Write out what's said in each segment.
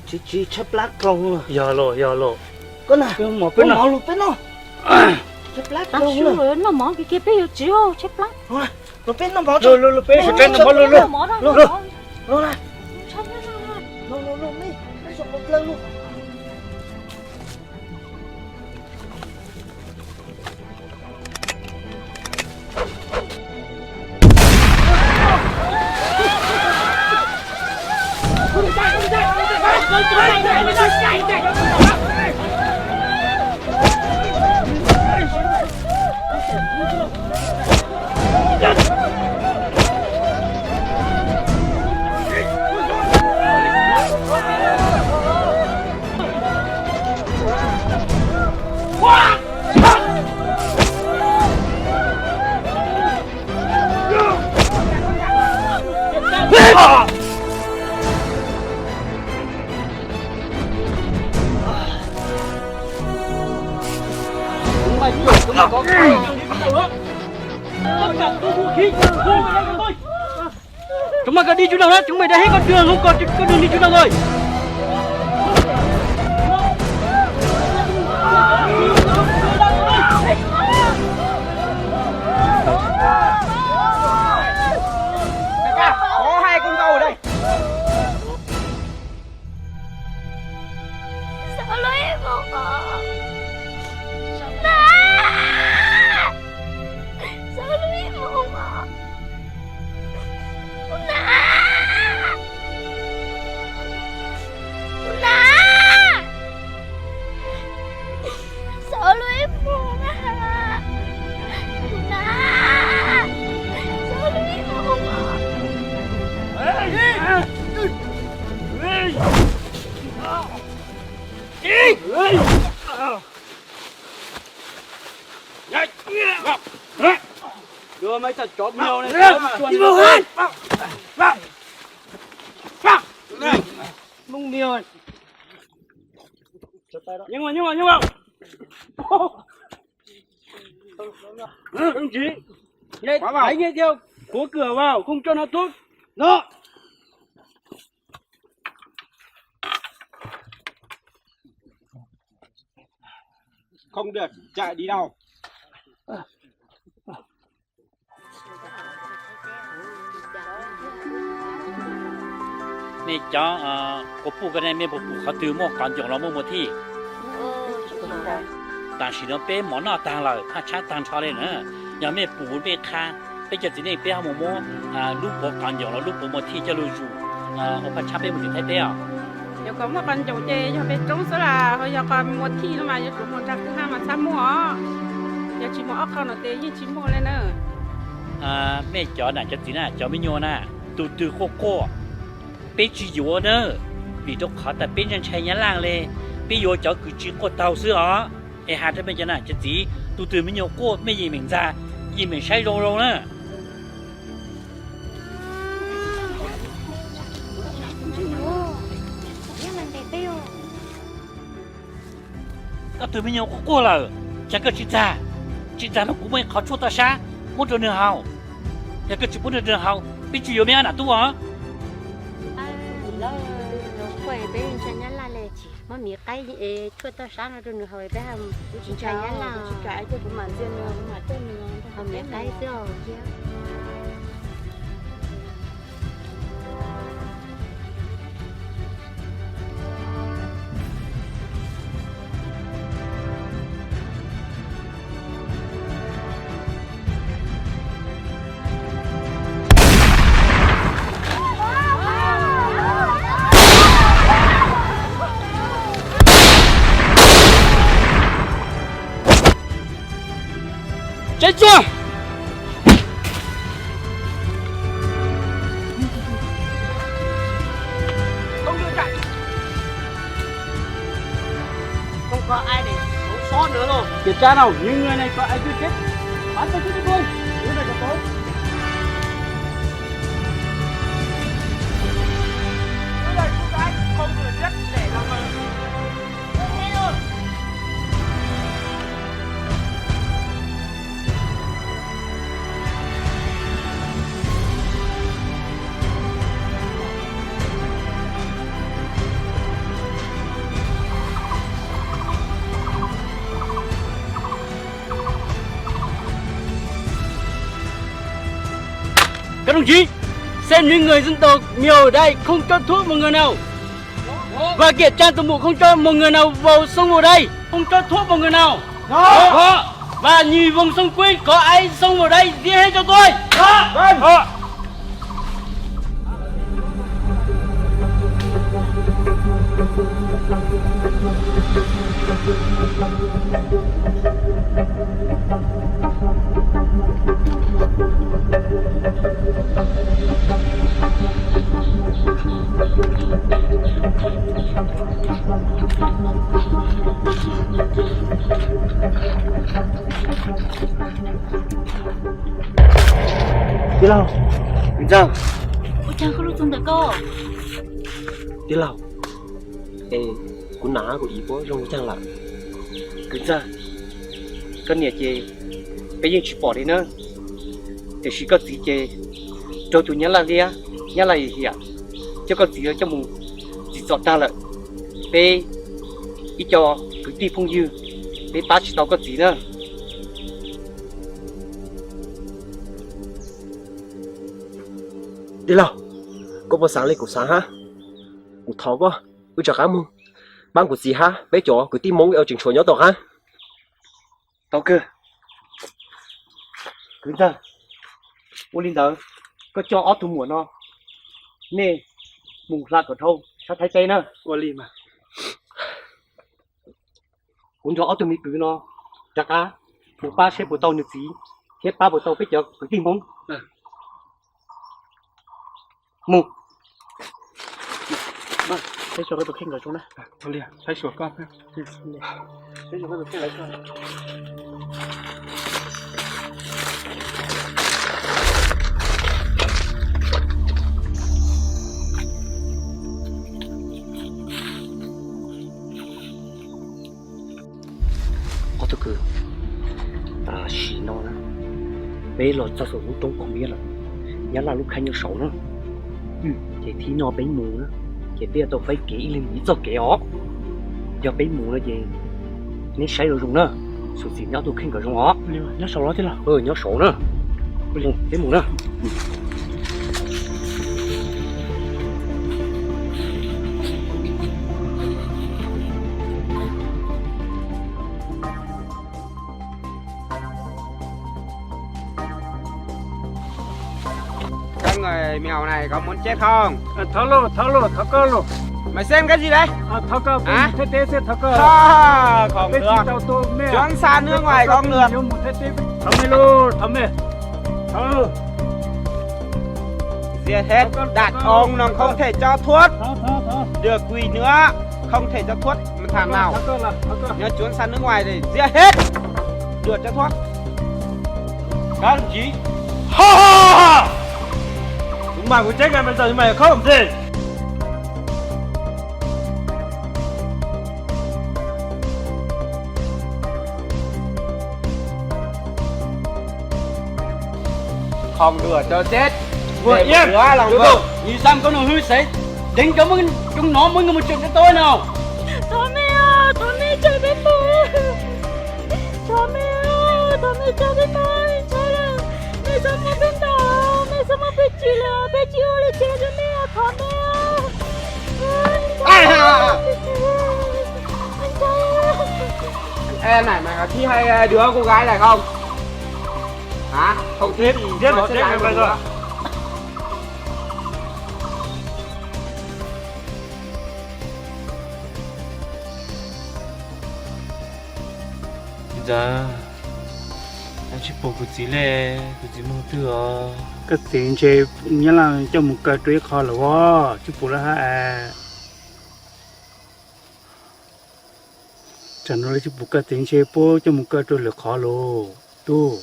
Tsis tsis tshaib plab dlhau. Yog los yog los. Koj na, mov peb noj. Tshaib plab dlhau. Noj mov kiag kiag peb yuav tsis tshaib plab. Los peb noj mov. Los los peb noj mov los los. Los los los. Chúng mày đi chỗ nào đấy? Chúng mày đã hết con đường không? Còn con đường đi chỗ nào rồi? Có hai con dâu ở đây. Sao lưới mùng à? Sao lưới mùng à? Ua na! Ua na! Xav lub ib muag na. Ua na! Xav lub ib muag. Đưa mấy thằng chó mèo này cho mày ăn. Mông mèo này. Nhưng mà, nhưng mà, nhưng mà. Ông chỉ. Đấy, vào. Đánh ngay theo của cửa vào, không cho nó thoát. Nó. Không được chạy đi đâu. Nej cov quas puj ko ne, mej puas pum qhov twg muaj qos ncaum los muaj muas thij? Tam sim no peb mov noj tag lawm, phaj tshab tag nrho li na. Yog mej pum mej qha, peb cov txiv neej peb ho mus muab lub puav qos ncaum los lub puav muas thij coj lug zus ua phaj tshab peb mus tsev Thaib teb os. Yog qos muaj qos ncaum ces yog peb roob xwb las, ho yog qos muas thij no mas yuav tsum mus nram kwj ha mas txhaj muaj os. Yog tsis mus ob qho no ces yeej tsis muaj li na. Mej cov nam cov txiv na, cov me nyuam na, tus twg quaj quaj, peb tsis yuav na, vim rau qhov tas peb ntshai ntshai Nyab Laj li, peb yuav cov kws tsis quaj taug xwb os. Es has rau mej cov nam cov txiv, tus twg me nyuam quaj mej yeem meem ntxag, yeem meem saib zoo zoo na. Koj tus me nyuam quaj quaj lawm, cas koj tsis ntxag? Tsis ntxag no kuv muaj ib qhov tshuaj toj sab muab rau nws haus. Yog koj tsis muab rau nws haus, peb tsis yuav mej ob nam tub os. Peb ntshai Nyab Laj li, muab miv qaib tshuaj toj sab no rau nws haus, peb ntshai Nyab Laj. Haus miv qaib xwb os. Tránh ra! Không được chạy. Không có ai để sống sót nữa rồi. Kiểm tra nào, những người này có ai chưa chết? Bắn cho chúng tôi. Những này có trốn. Những này cô gái không được chết để làm mờ. Đồng chí, xem những người dân tộc Miao ở đây không cho thuốc vào người nào. Và kiểm tra toàn bộ không cho một người nào vào, xông vào đây. Không cho thuốc vào người nào. Và nhì vùng xung quanh có ai xông vào đây, giết hết cho tôi. Tij laug, Kwv Ntxawg. Ua cas koj lub txog ntawm koj? Tij laug, es kuv nam kuv txiv puas zoo caag lawm? Kwv Ntxawg, koj niam ces peb yeej tsis pom li na, tiam sis koj txiv ces raug tus nyab laj liab, nyab laj hiam, coj koj txiv coj mus txim txom tag lawm. Peb ib co kwv tij phooj ywg, peb pab tsis tau koj txiv na. Tij laug, koj puas xaav li kuv xaav hab? Kuv thov koj, wb rov qab moog paab kuv txiv hab peb cov kwv tij Moob tseem tshuav nyob tom qaab. Tau kawg. Kwv Ntxawg, ua li ntawd, koj coj ob tug muam no, nej mus hla kom dhau sab Thaib teb na. Ua li mas. Kuv nrog ob tug me kwv no rov qab mus pab seb puas tau nws txiv, thiab pab puas tau peb cov kwv tij Hmoob. Mus. Ob tug kwv, tam sim no na, peb los txog saum lub roob Pog Miab lawm, Nyab Laj lub khaij nyob saud na. Ces thib no peb mus na, ces peb yuav tau faib kev ib leeg ib txoj kev os. Yog peb mus no ces neb saib zoo zoo na, xyuam xim nyob tus kheej kom zoo os. Nyob saud los tij laug? Nyob saud na. Peb mus na. Các người mèo này có muốn chết không? Ờ, thôi luôn, thôi luôn, thôi con luôn. Mày xem cái gì đấy? Ờ, thôi con, hả? Thế thế sẽ thôi con. À, không được. Trốn xa nước ngoài không được. Thôi mày luôn, thôi mày. Thôi. Giết hết. Đàn ông nó không thể cho thuốc. Được quỷ nữa, không thể cho thuốc. Thằng nào nó trốn sang nước ngoài thì giết hết. Được cho thoát. Các đồng chí. Ha ha ha! Chúng mày muốn chết ngay bây giờ, chúng mày không thể. Không đùa cho chết. Ngồi yên. Nhìn xem con nó hư sẽ đánh cho mấy chúng nó, mấy người một trận cho tôi nào. Thả mẹ à, thả mẹ chạy bên tôi. Thả mẹ à, thả mẹ chạy bên tôi. Thả là mẹ sao mà bên đó, mẹ sao mà bên chị là, bên chị ơi là chết rồi mẹ à, thả mẹ à. Ai à. Anh trai à. Ê, này mày có thi hay đứa cô gái này không? Hả? Không thi thì giết nó chết ngay bây giờ. Ntxawg, tsis pum kuv txiv le, kuv txiv mus twg os? Koj txiv ntshe Nyab Laj coj mus kaw rau ib qho lawm os, tsis pum lawm hab. Tsam no lawv tsis pum koj txiv ntshe puab coj mus kaw rau lwm qhov lawm tub.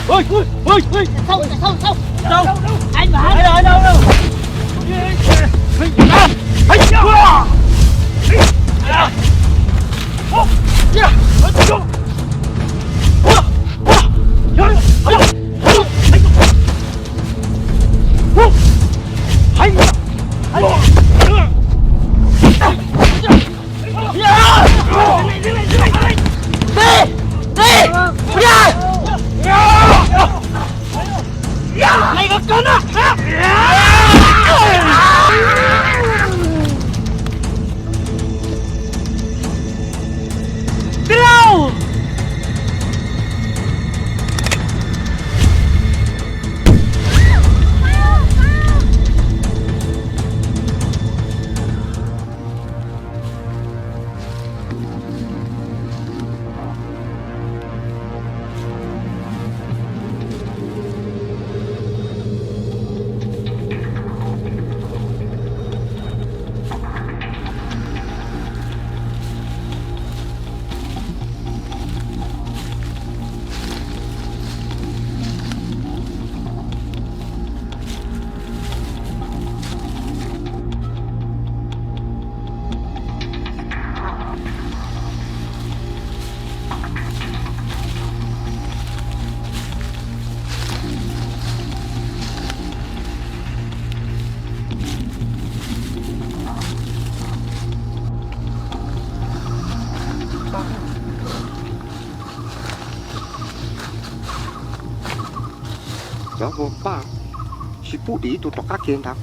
Ui, ui, ui, ui, ui. Sao, sao, sao? Sao? Anh mà. Anh đâu, anh đâu, anh đâu? Cov ua paj, tsis pub dim ib tug rov qab kiag ntag.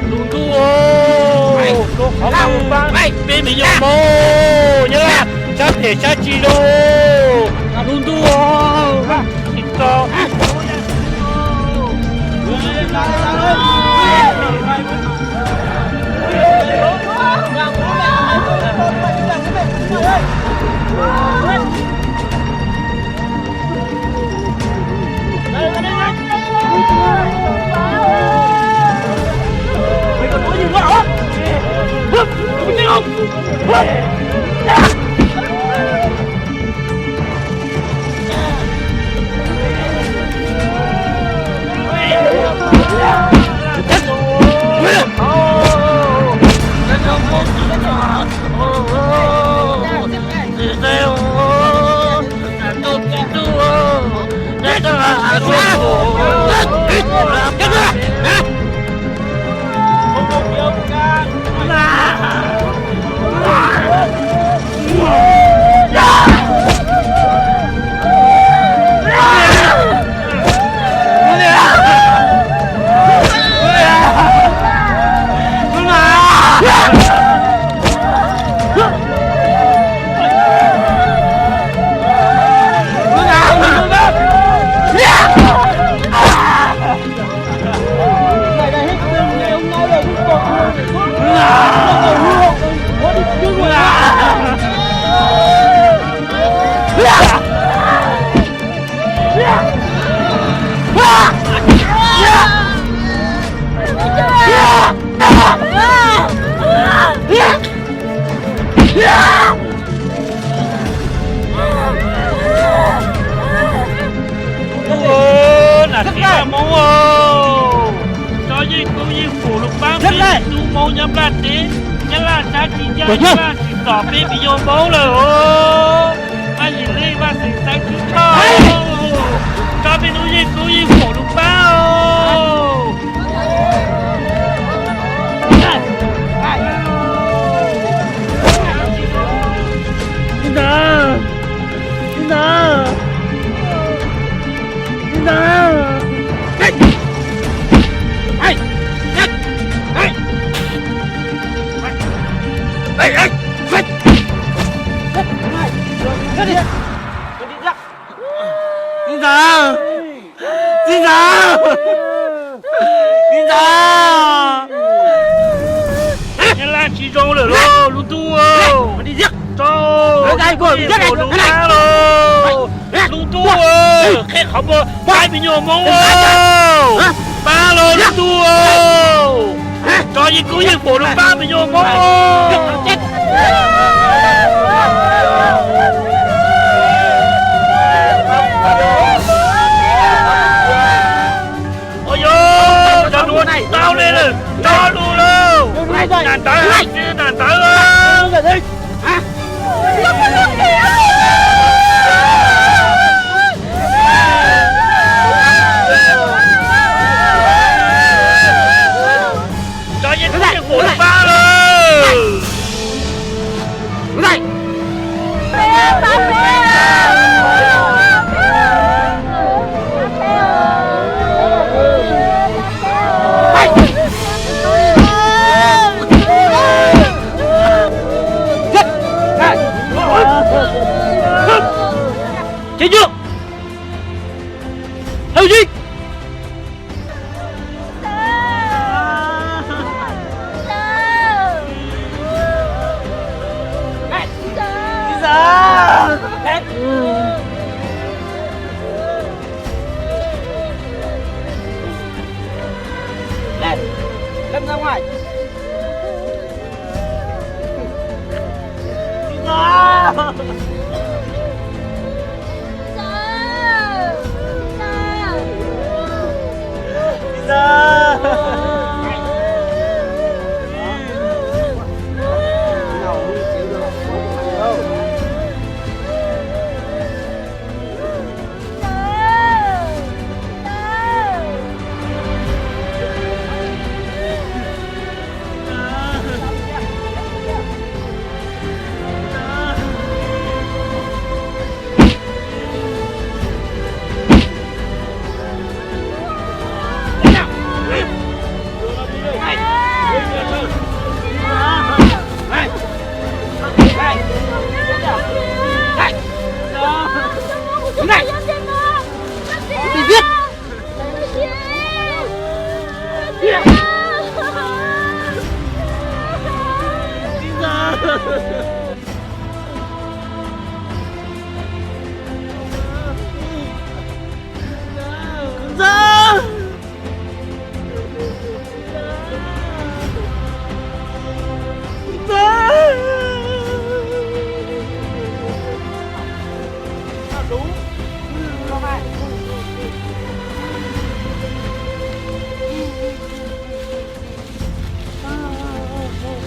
Lub ntuj, peb me nyuam mog, nyob sab phem sab tsi zoo. Lub ntuj, tsis tau. Nyob Nplaj teb, Nyab Laj sab tsis ncaj, Nyab Laj tsis tom peb viv ncaus Hmoob lawm os. Pab yim lej Vaj Xeem Xaiv Tswb Tshoj, tso peb lub yeej kub yeej pom lub pab os. Txiv ntxawm, txiv ntxawm, txiv ntxawm. Txiv ntxawm, txiv ntxawm, txiv ntxawm. Nyab Laj tsis zoo lawm lauj, lub ntuj. Tso, yeej pom lub pab lauj. Lub ntuj, qheb qhov muag pab viv ncaus Hmoob lauj. Pab lauj, lub ntuj. Tso yeej kub yeej pom lub pab viv ncaus Hmoob. Ua yog cov nuav tsis tau li lawm, tso lug lauj. Nam ntawv, nam ntawv. Tso yeej kub yeej pom lub pab lauj. Ces yog hawj yij.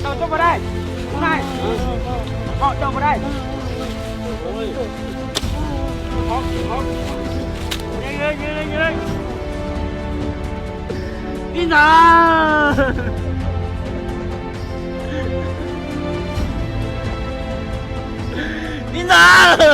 Rau, rau pov dai. Pov dai. Ho, rau pov dai. Ho, ho. Ib ntxawg. Ib ntxawg.